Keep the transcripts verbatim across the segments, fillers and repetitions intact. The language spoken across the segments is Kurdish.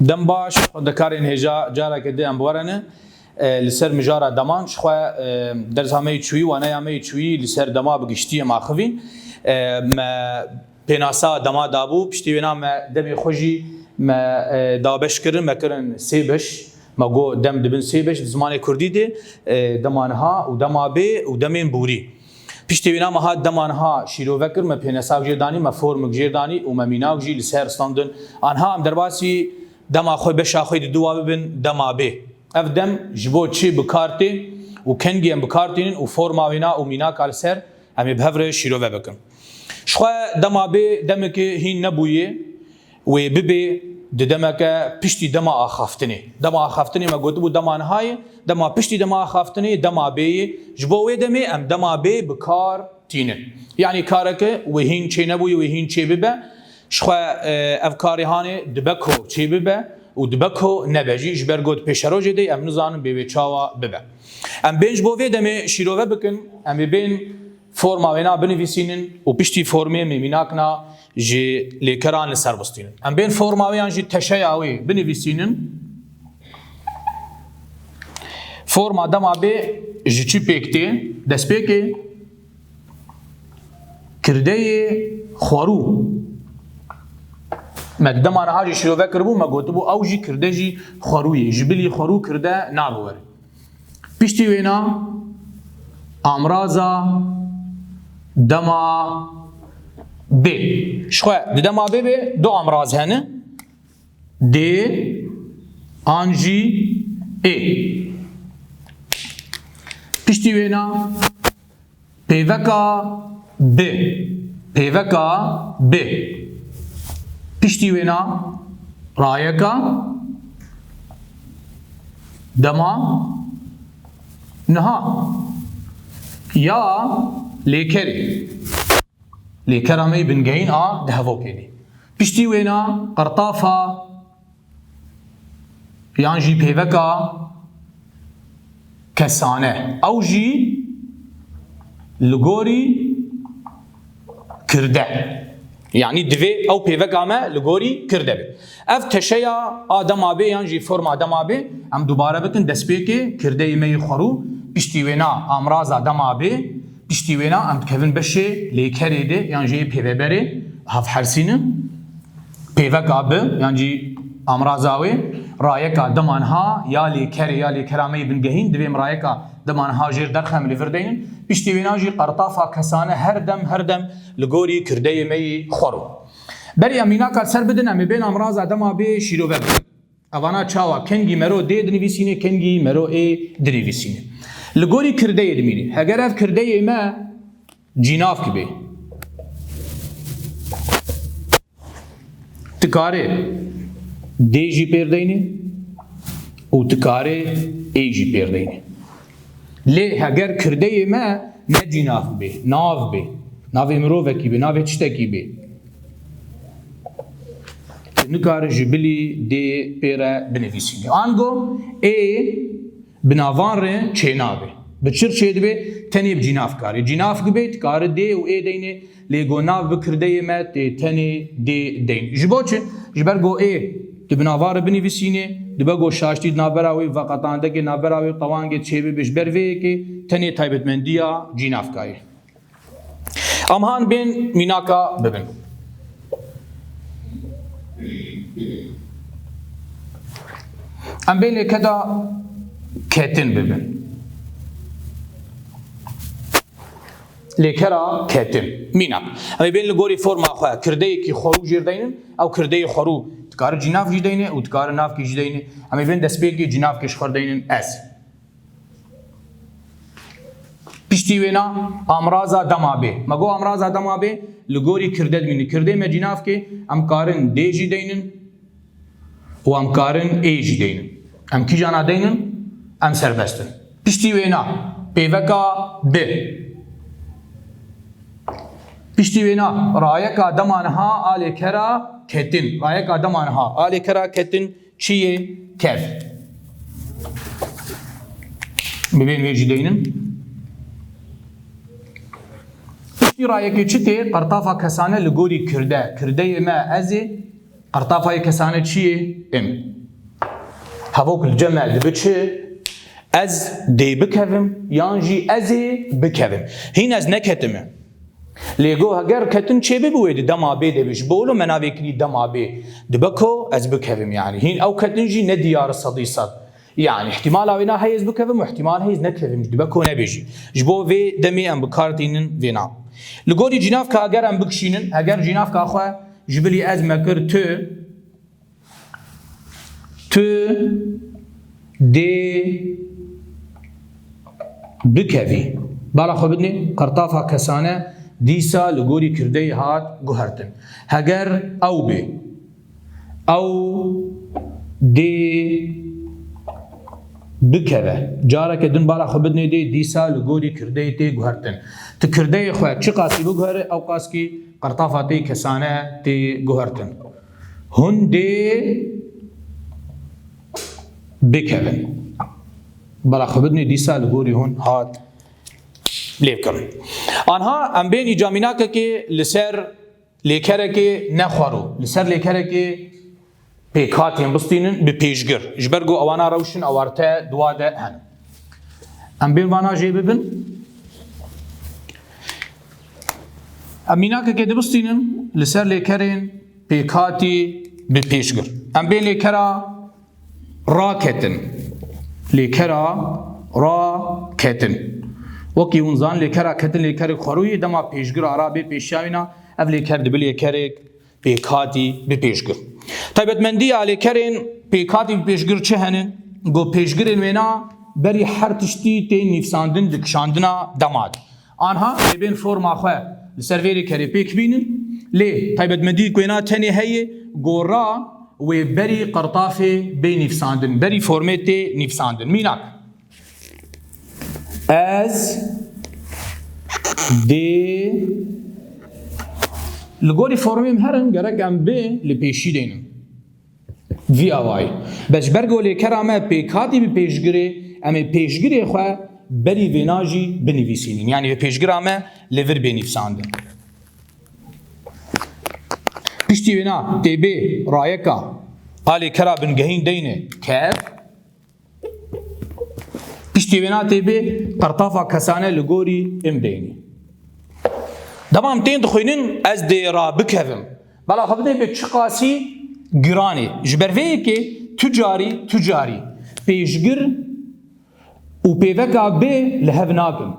Dem baş, xwendekarên hêja, careke din em bi we re ne. E, li ser mijara deman, ji xwe, e, dersa me yê çûyî, waneya me yê çûyî li ser dema bi giştî em axivîn. E, me pênasa dema dabû, piştî wêna me demê xwe jî me, e, dabeş kirin, me kirin sê beş. Me got dem dibin sê beş, di zimanê kurdî de, e, dema niha û dema bê û demên borî. Piştî wêna me hat dema niha şîrove kir, me pênasa jêr danî, me formik jêr danî û me mînak jî li ser standin. Anha em derbasî dema xwe, beşa xwe di dû wa bibin dema bê. Ev dem ji bo çi bi kar tê û kengî em bi kar tînin û forma wêna û mînaka li ser em ê bi hev re şîrove bikin. Ji xwe dema bê demeke hîn nebûye wê bibe di demeke piştî dema axaftinê. Dema axaftinê me gotibû dema niha ye, dema piştî dema axaftinê dema bê ye. Ji bo wê demê em dema bê bi kar tînin. Yanî kareke wê hîn çê nebûye, wê hîn çê bibe. Ji xwe, e, ev karê hanê dibe ku çê bibe û dibe ku nebe jî, ji ber got pêşerojê de em nizanin bê wê çawa bibe. Em bên ji bo vê demê şîrove bikin, em ê bên forma wêna binivîsînin û piştî formê em ê mînakna ji lêkeran li ser bistînin. Em bên forma wê yan jî teşeya wê binivîsînin. Forma dema bê ji çi pêk tê? Destpêkê kirdeyê xwerû. Me di dema niha jî şîrove kiribû, me gotibû ew jî kirde jî xwerû ye. Ji bilî xwerû kirde nabe were. Piştî wêna amraza dema bê. Ji xwe di dema bê bê du amraz hene. Dê an jî ê. Piştî wêna pêveka bi. Pêveka bi. Piştî wêna rayeka dema niha ya lêkerê. Lêkera me yê bingehîn a di hevokê de. Piştî wêna qertafa yan jî pêveka kesane. Ew jî li gorî kirde. Yanî divê ew pêveka me li gorî kirde be. Ev teşeya a dema bê yan jî forma dema bê, em dubare bikin, destpêkê kirdeyê me yê xwerû, piştî wêna amraza dema bê, piştî wêna em dikevin beşê lêkerê de yan jî pêveberê, hevhersînin. Pêveka bi, yan jî amraza wê, rayeka dema niha ya lêkerê ya lêkera me yê bingehîn, divê em rayeka dema niha jêr derxem, li vir deynin. Piştî wêna jî qertafa kesane her dem, her dem li gorî kirdeyê me yê xwerû. Berî em mînaka li ser bidin, em ê bên amraza dema bê şîrove bikin. Evana çawa? Kengî mero dê dinivîsînê, kengî mero ê dinivîsînê. Li gorî kirdeyê dimînê. Heger ev kirdeyê me cînavk bê, tu karê dê jî pêr deynê û tu karê ê jî pêr deynê. Lê heger kirdeyê me ne cînav bê, nav bê, navê mirovekî bê, navê tiştekî bê, tu nikare ji bilî dê pê re binivîsînî. Ango ê bi navan re çênabe. Bi çi re çêdibe? Tenê bi cînav karê. Cînav bê, tu karî dê û ê deynê, lê go nav bi kirdeyê me tê tenê dê deyn. Ji bo çi? Ji ber go ê tu bi navan re binivîsînê, dibe go şaştî di navbera wê, veqetandekê navbera wê, tewangê çêbibe, ji ber vê yekê tenê taybetmendiya cînavka ye. Em han bên mînaka bibin. Em bên lêkeda ketin bibin. Lêkera ketin. Mînak. Em ê bên li gorî forma xwe kirdeyekî xwerû jêr deynin. Ew kirdeyê xwerû dikare cînav jî deyne û dikare navkî jî deyne. Em ê bên destpêkê cînavkê ji xwe deynin ez. Piştî wêna amraza dema bê. Me got amraza dema bê li gorî kirde dimîne. Kirdê me cînavkê, em karin dê jî deynin û em karin ê jî deynin. Em kîjana deynin? Em serbest in. Piştî wêna pêveka bi. Piştî wêna rayeka dema niha a lêkera ketin. Rayeka dema niha a lêkera ketin. Çi yê kev? Bibên wê jî deynin. Piştî rayekê çi tê? Qertafa kesane li gorî kirde. Kirdeyê me ez ê. Qertafa yê kesane çi yê? Im. Hevok li cem me dibe çi? Ez dê bikevim yan jî ez ê bikevim. Hîn ez neketime. Lê go heger ketin çêbibe wê di dema bê de bê. Ji bo wilo me navê kirî dema bê. Dibe ku ez bikevim yani. Hîn ew ketin jî ne diyar e sedî sed. Yani ihtimala wêna heye ez bikevim û ihtimal heye ez nekevim. Dibe ku nebe jî. Ji bo vê demê em bi kar tînin vêna. Li gorî cînavka heger em bikişînin, heger cînavka xwe ji bilî ez me kir tu, tu dê bikevî. Bala xwe bidinê, qertafa kesane dîsa li gorî kirdeyê hat guhertin. Heger ew bê, ew dê bikeve. Careke din bala xwe bidinê dê dîsa li gorî kirdeyê tê guhertin. Tu kirdeyê xwe çiqasî biguhere, ew qaskî qertafa tê kesane tê guhertin. Hûn dê bikevin. Bala xwe bidinê dîsa li gorî hûn hat lêvkirin. Anha em bên îca mînakekê li ser lêkerekê nexwero, li ser lêkerekê pêkhatên bistînin bi pêşgir. Ji ber ku ewana rewşin ewarte dua de henin. Em bên vana jê bibin. Em mînakekê dibistînin li ser lêkerên pêkhatî bi pêşgir. Em bên lêkera raketin. Lêkera raketin. Wekî hûn zanin lêkera ketin lêkerek xwerû ye, dema pêşgir ara bê pêşiya wîna, ev lêker dibe lêkerek pêkhatî bi pêşgir. Taybetmendiya lêkerên pêkhatî bi pêşgir çi hene? Go pêşgirên wêna berî her tiştî tên nivîsandin di kişandina dema de. Anha dê bên forma xwe li ser vê lêkerê pêk bînin, lê taybetmendiyê ku wêna tenê heye, go ra wê berî qertafê bê nivîsandin, berî formê tê nivîsandin. Mînak. Ez dê li gorî formê em herin, gerek em bê li pêşî deynin. Vî awayî. Bes ji ber ku lêkera me pêkhatî bi pêşgirê, em ê pêşgirê xwe berî vêna jî binivîsînin. Yanî bi pêşgira me li vir bê nivîsandin. Piştî wêna tê bê rayeka a lêkera bingehîn deyne kev. Piştî wêna tê bê qertafa kesane li gorî im deynî. Dema em tên dixwînin, ez dê ra bikevim. Bala xwe bidê bi çiqasî giran e. Ji ber vê yekê tu carî, tu carî pêşgir û pêveka bê li hev nakin.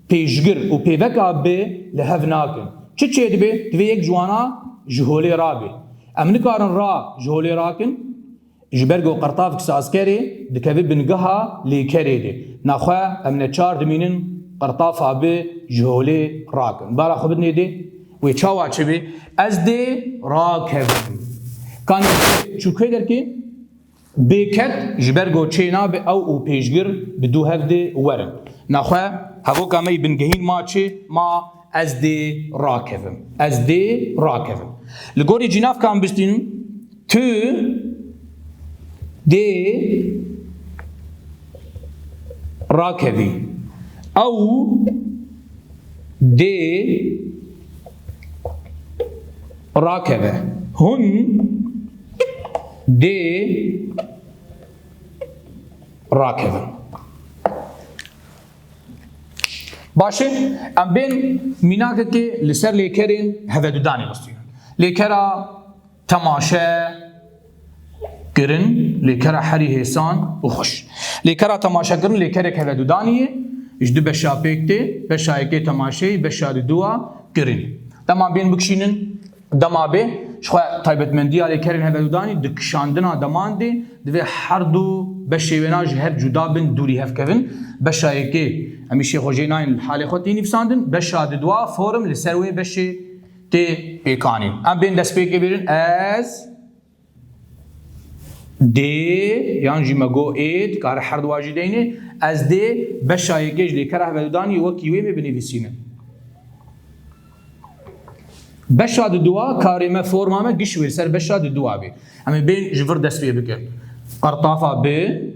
Pêşgir û pêveka bê li hev nakin. Çi çêdibe? Divê yek ji wana ji holê rabe. Em nikarin ra ji holê rakin. Ji ber ku qertavek sazkerê dikeve bingeha lêkerê de. Naxwe em neçar dimînin qertafa bi ji holê rakin. Bala xwe bidinê dê wê çawa çi bê? Ez dê rakevim. Kanê çû kê derkê? Bê ket ji ber ku çê nabe ew û pêşgir bi dû hev dê werin. Naxwe hevoka me yî bingehîn ma çi? Ma ez dê rakevim. Ez dê rakevim. Li gorî cînavka em bistînin, tu dê rakevî. Ew dê rakeve. Hûn dê rakevin. Baş e, em bên mînakekê li ser lêkerên hevedudanê bistînin. Lêkera temaşe kirin, lêkera herî hêsan û xweş. Lêkera temaşe kirin lêkerek hevedudanî ye, ji du beşa pêk tê, beşa yekê temaşeyî, beşa diduwa kirinî. Dema bên bikişînin, dema bê, ji xwe taybetmendiya lêkerên hevedudanî di kişandina deman de divê her du beşê wêna ji hev cuda bin, dûrî hev kevin. Beşa yekê em îşê xwe jê nayên li halê xwe tê nivîsandin. Beşa diduwa form li ser wê beşê tê pêkanîn. Em bên destpêkê bêrin, ez dê, yan jî me got ê, dikare her duwa jî deynê. Ez dê beşa yekê ji lêkera hevedudanî wekî wê bê binivîsînim. Beşa diduwa karê me, forma me giş wê li ser beşa diduwa bê. Em ê bên ji vir dest pê bikin. Qertafa bi,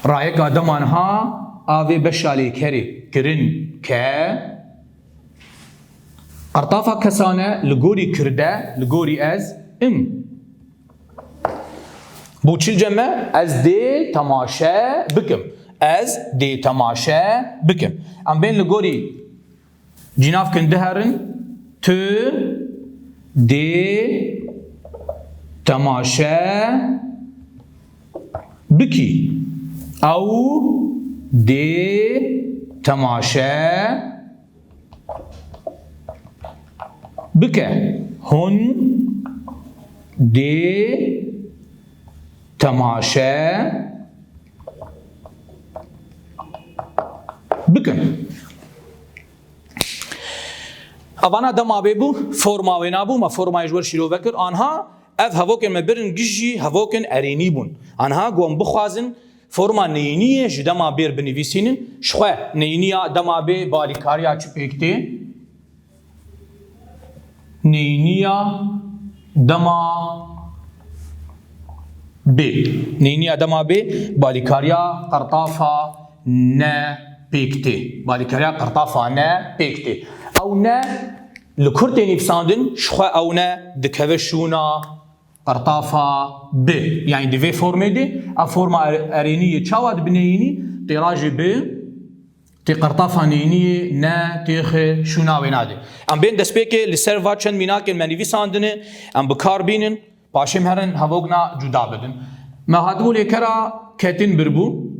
rayeka dema niha a vê beşa lêkerê kirin ke, qertafa kesane li gorî kirde, li gorî ez, im. Bo çil cem e? Ez dê temaşe bikim. Ez dê temaşe bikim. Em bên li gorî cînav kin diherin. Tu dê temaşe bikî. Ew dê temaşe bike. Hûn dê temaşe bikin. Evana dema bê bû, forma wê nabû, me formayê ji wir şîrove kir. Anha ev hevokên me birin giş jî hevokên erênî bûn. Anha ku em bixwazin forma neyîniyê ji dema bêr binivîsînin, ji xwe neyîniya dema bê balîkariya çi pêk tê? Neyîniya dema bê. Neyîniya dema bê balîkariya qertafa ne pêk tê. Balîkariya qertafa ne pêk tê. Ew ne li kur tê nivîsandin, ji xwe ew ne dikeve şûna qertafa bi. Yanî di vê formê de, ev forma er-, erênî yê çawa dibe neyînî, têra ji bi, tê qertafa neyînî yê ne têxe şûna wê nade. Em bên destpêkê li ser va çend mînakên me nivîsandine, em bi kar bînin, paşê em herin hevokna cuda bidin. Me hatibû lêkera ketin birbû.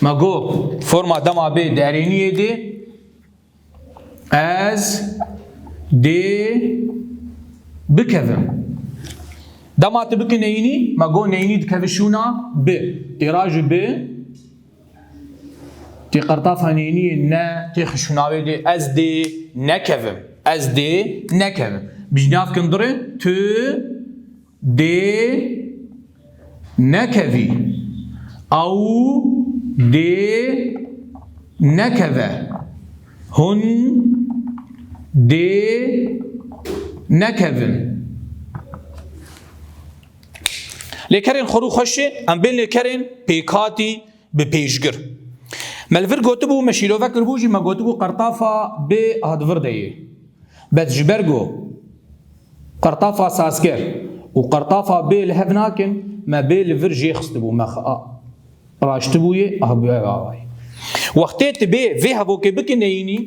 Me got, forma dema bê di erêniyê de, ez dê bikevim. Dema tu bikî neyînî, me got neyînî dikeve şûna bi. Têra ji bi, tê qertafa neyîniyê ne têxe şûna wê de, ez dê nekevim. Ez dê nekevim. Bi cînav kin dirê, tu dê nekevî. Ew dê nekeve. Hûn dê nekevin. Lêkerên xwerû xweş e, em bên lêkerên pêkhatî bi pêşgir. Me li vir gotibû, me şîrove kiribû jî, me gotibû qertafa bê hat vir de yê. Bes ji ber ku qertafa sazker û qertafa bê li hev nakin, me bê li vir jê xistibû, me xwe a-, raştibûyê, ah, bi ev awayî. Wextê tu bê vê hevokê bikî neyînî,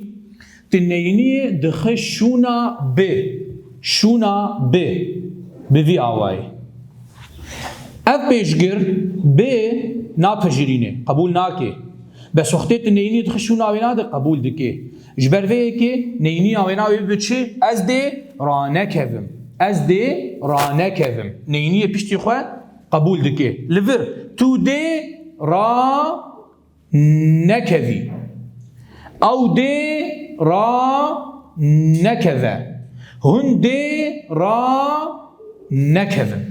tu neyîniyê dixe şûna bi, şûna bi, bi vî awayî. Ev pêşgir bê napejirîne, qebûl nake. Bes wextê tu neyînî dixî şûna wêna de qebûl dike. Ji ber vê yekê neyîniya wêna wê bibe çi? Ez dê ranekevim. Ez dê ranekevim. Neyîniyê piştî xwe qebûl dike. Li vir, tu dê ra nekevî. Ew dê ra nekeve. Hûn dê ra nekevin.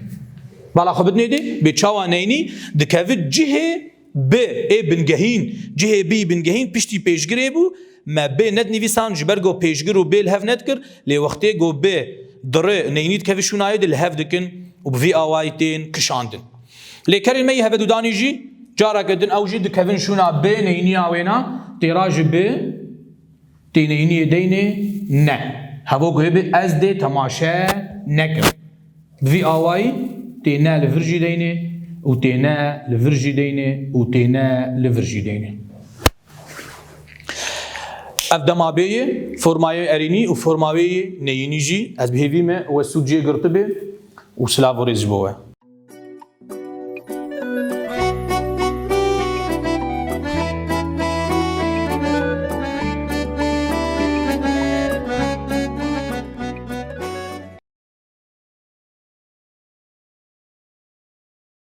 Bala xwe bidinê dê, bê çawa neyînî dikevit cihê bi ê bingehîn, cihê bî bingehîn piştî pêşgirê bû, me bê nedinivîsan ji ber ku pêşgir û bê li hev nedikir, lê wextê ku bi diri neyînî dikevit şûnayê de li hev dikin û bi vî awayî tên kişandin. Lêkerên me yê hevedûdanî jî careke din ew jî dikevin şûna bi neyîniya wêna, têra ji bi tê neyîniyê deynê ne. Hevok wê bi ez dê temaşe nekim. Bi vî awayî tê ne li vir jî deynê û tê ne li vir jî deynê û tê ne li vir jî deynê. Ev dema bê ye, formayê erînî û forma wê yê neyînî jî, ez bi hêvî me we sûd jê girtibe û silav û rêz ji bo we.